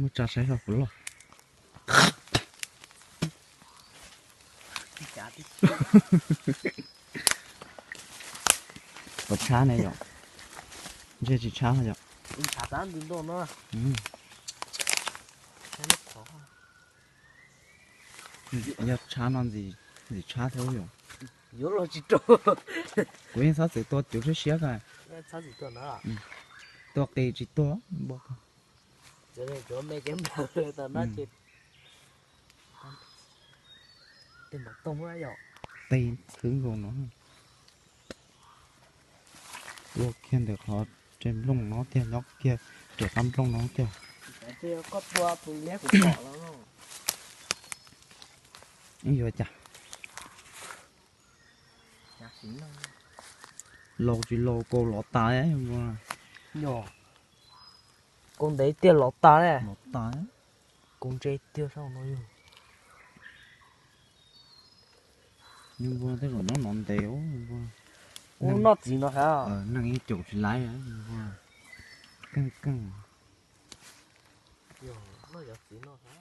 Muab tsa saib saib puas loj. Puas tshab ne yom? Ntshe tsis tshab yom? Yog tshab no ntxim tshab thiab yom? Kuv yeej txhob txwm tua cuv siab siab ko. Tua qis tsis tuag npua ko. Tej khwv nkaus no. Tua kiag ntawm qhov tsev nplooj no tiag, nyob kiag rau qab nplooj no tiag. Yuav cas? Laus tsis laus kaus lov tas. Kaus ntev tiag lov tas ne. Lov tas. Kaus ntse tiag sab no yog. Npua tej zaum nyob no ntev. Noj txiv no ha. Neeg ib caum tsis laib. Keej keej. Noj cov txiv no ha.